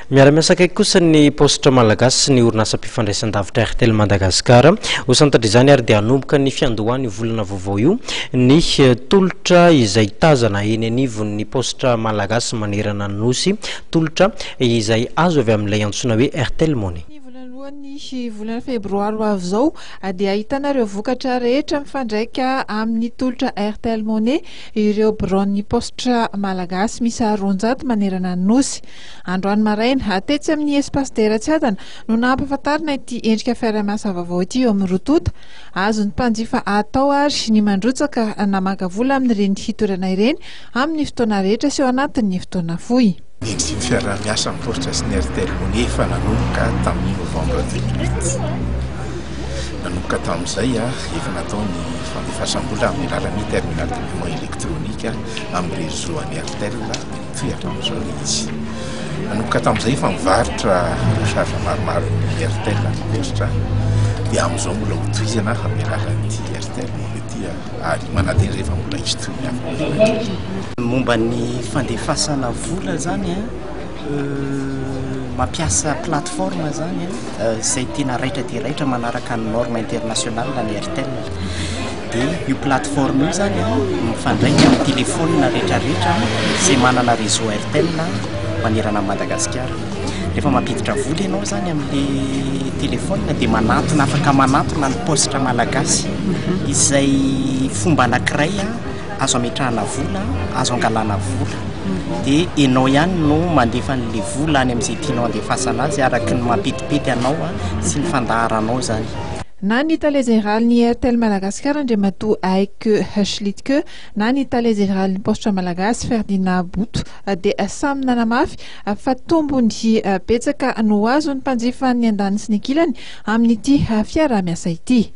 Miara-miasa akaiky kosa ny Paositra Malagasy sy ny orinasam-pifandraisandavitra Airtel Madagascar. Ho santatra izany ary dia hanomboka ny fiandohan'io volana vaovao io ny tolotra izay tazana eny anivon'ny Paositra Malagasy manerana ny Nosy, tolotra izay azo avy amin'ilay antsoina hoe Airtel Money. Ny voalohan'ny volana febroary ho avy izao dia ahitana ireo vokatra rehetra mifandraika amin'ny tolotra Airtel Money ireo biraon'ny Paositra Malagasy miisa 200 manerana ny Nosy. Androany maraina, tetsy amin'ny Espace Dera Tsiadana no nampahafantarina ity endrika fiaraha-miasa vaovao ity eo amin'ny roa tonta. Azon'ny mpanjifa atao ary ny mandrotsaka na maka vola amin'ireny toerana ireny amin'ny fotoana rehetra sy ao anatin'ny fotoana fohy. Ny endriky ny fiaraha-miasa amin'ny Paositra sy ny Airtel Money efa nanomboka tamin'ny novambra 2008. Nanomboka tamin'izay, efa natao ny fandefasam-bola amin'ny alalan'ny terminal de paiement électronique amin'ny réseau an'ny Airtel. Mitohy hatramin'izao ilay izy. Nanomboka tamin'izay efa mivarotra recharge maromaro ny Airtel ny Paositra dia amin'izao mbola hotohizana amin'ny alalan'ity Airtel Money ity ary manantena izay fa mbola hisy tohiny hafa aoriana kely. Momba ny fandefasana vola zany an, mampiasa plateforme zany an, izay tena raitra dia raitra manaraka ny norme internationale ny Airtel. Dia io plateforme io zany an, mifandraika amin'ny telephone rehetrarehetra izay manana réseau Airtel manerana an'i Madagasikara. Rehefa mampiditra vola ianao zany amin'ilay telephone dia manantona, afaka manantona ny paositra malagasy izay fomba anankiray azo ametrahana vola, azo angalana vola. Dia ianao ihany no mandefa an'ilay vola any amin'izay tianao andefasana azy araka ny mampetipety anao sy ny fandaharanao zany. Na ny tale jeneralin'ny Airtel Madagascar Andriamatoa Heike Schlittke na ny tale jeneralin'ny Paositra Malagasy Ferdinand Boto dia samy nanamafy fa tombony betsaka no azon'ny mpanjifan'ny andaniny sy ny ankilany amin'ity fiaraha-miasa ity.